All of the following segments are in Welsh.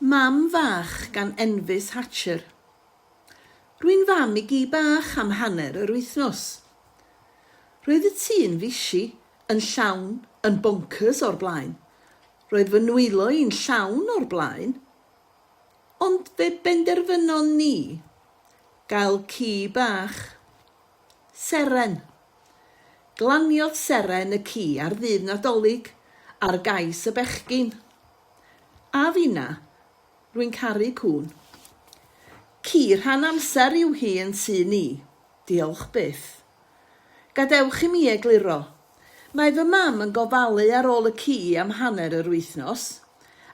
Mam Fach gan Enfys Hatcher. Rwy'n fam i gi bach am hanner yr wythnos. Roedd y tŷ'n fishi, yn llawn, yn bonkers o'r blaen. Roedd fy nwylo i'n llawn o'r blaen. Ond fe benderfynon ni gael ci bach. Seren. Glaniodd Seren y ci ar ddydd Nadolig, ar gais y bechgyn. A finna, rwy'n caru cŵn. Ci rhan amser yw hi yn tŷ ni, diolch byth. Gadewch i mi egluro. Mae fy mam yn gofalu ar ôl y ci am hanner yr wythnos,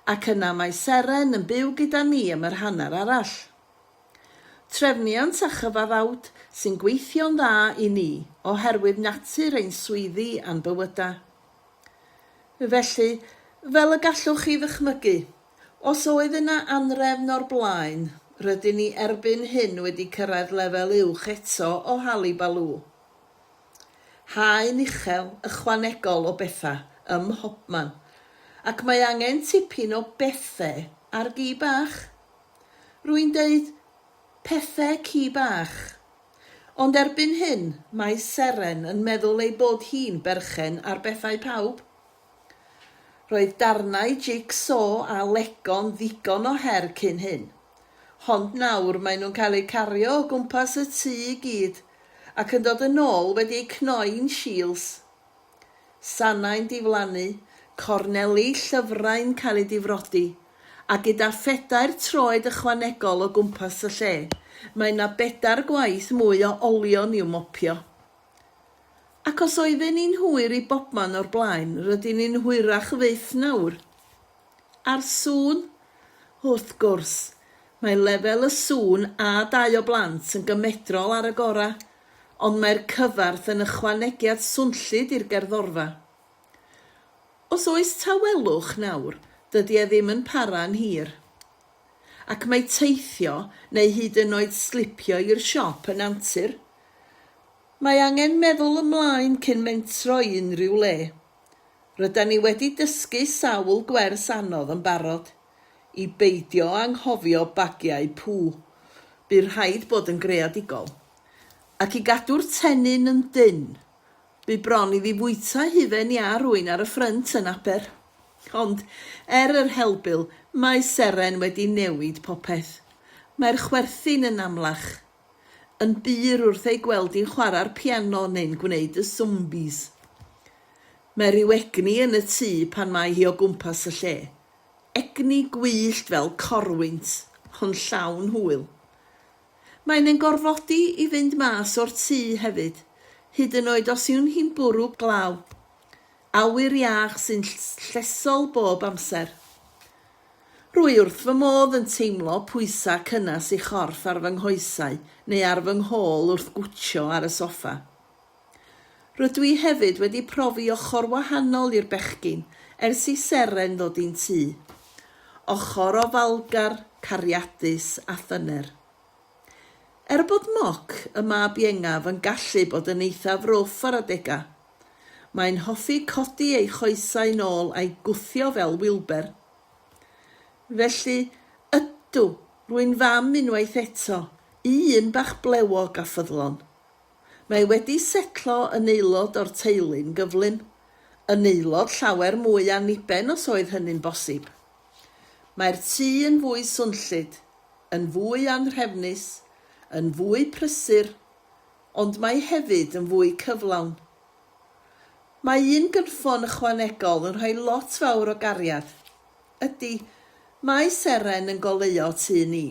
ac yna mae Seren yn byw gyda ni am yr hanner arall. Trefniant a chyfaddawd sy'n gweithio'n dda i ni oherwydd natur ein swyddi a'n bywydau. Felly, fel y gallwch chi ddychmygu, os oedd yna anrefn o'r blaen, rydyn ni erbyn hyn wedi cyrraedd lefel uwch eto o halibalŵ. Haen uchel, ychwanegol o bethau ym mhobman, ac mae angen tipyn o bethe ar gi bach. Rwy'n deud 'pethe ci bach'. Ond erbyn hyn, mae Seren yn meddwl ei bod hi'n berchen ar bethau pawb. Roedd darnau jig-so a Lego'n ddigon o her cyn hyn. Ond nawr maen nhw'n cael eu cario o gwmpas y tŷ i gyd, ac yn dod yn ôl wedi eu cnoi'n shiels. Sanau'n diflannu, corneli llyfrau'n cael eu difrodi, a gyda phedair troed ychwanegol o gwmpas y lle, mae 'na bedair gwaith mwy o olion i'w mopio. Ac os oedden ni'n hwyr i bobman o'r blaen, rydyn ni'n hwyrach fyth nawr. A'r sŵn? Wrth gwrs, mae lefel y sŵn a dau o blant yn gymedrol ar y gorau, ond mae'r cyfarth yn ychwanegiad swnllyd i'r gerddorfa. Os oes tawelwch nawr, dydy e ddim yn para'n hir. Ac mae teithio, neu hyd yn oed slipio i'r siop yn antur. Mae angen meddwl ymlaen cyn mentro i unrhyw le. Rydan ni wedi dysgu sawl gwers anodd yn barod. I beidio anghofio bagiau pŵ. Bu rhaid bod yn greadigol. Ac i gadw'r tennyn yn dynn. Bu bron iddi fwyta hufen iâ rwy'n ar y ffrynt yn Aber. Ond, er yr helbul, mae Seren wedi newid popeth. Mae'r chwerthin yn amlach. Yn bur wrth ei gweld hi'n chwarae'r piano neu'n gwneud y zombies. Mae rhyw egni yn y tŷ pan mae hi o gwmpas y lle. Egni gwyllt fel corwynt, ond llawn hwyl. Mae'n ein gorfodi i fynd mas o'r tŷ hefyd, hyd yn oed os yw'n hi'n bwrw glaw. Awyr iach sy'n llesol bob amser. Rwy wrth fy modd yn teimlo pwysau cynnes ei chorff ar fy nghoesau neu ar fy nghôl wrth gwtsio ar y soffa. Rydw i hefyd wedi profi ochr wahanol i'r bechgyn ers i Seren ddod i'n tŷ. Ochr ofalgar, cariadus a thyner. Er bod Moc, y mab iengaf, yn gallu bod yn eithaf rwff ar adegau, mae'n hoffi codi ei choesau'n ôl a'i gwthio fel Wilber. Felly, ydw, rwy'n fam unwaith eto, i un bach blewog a ffyddlon. Mae wedi setlo yn aelod o'r teulu'n gyflym, yn aelod llawer mwy anniben os oedd hynny'n bosib. Mae'r tŷ yn fwy swnllyd, yn fwy anhrefnus, yn fwy prysur, ond mae hefyd yn fwy cyflawn. Mae un gynffon ychwanegol yn rhoi lot fawr o gariad. Ydy, mae seren yn goleuo tŷ ni.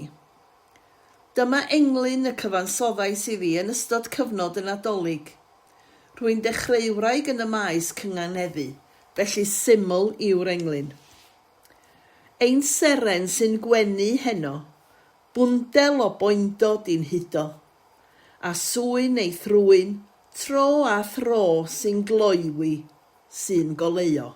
Dyma englyn y cyfansoddais iddi yn ystod cyfnod y Nadolig. Rwy'n dechreuwraig yn y maes cynganeddu, felly syml yw'r englyn. Ein seren sy'n gwenu heno, bwndel o boendod i'n hudo, a swyn ei thrwyn tro a thro sy'n gloywi, sy'n goleuo.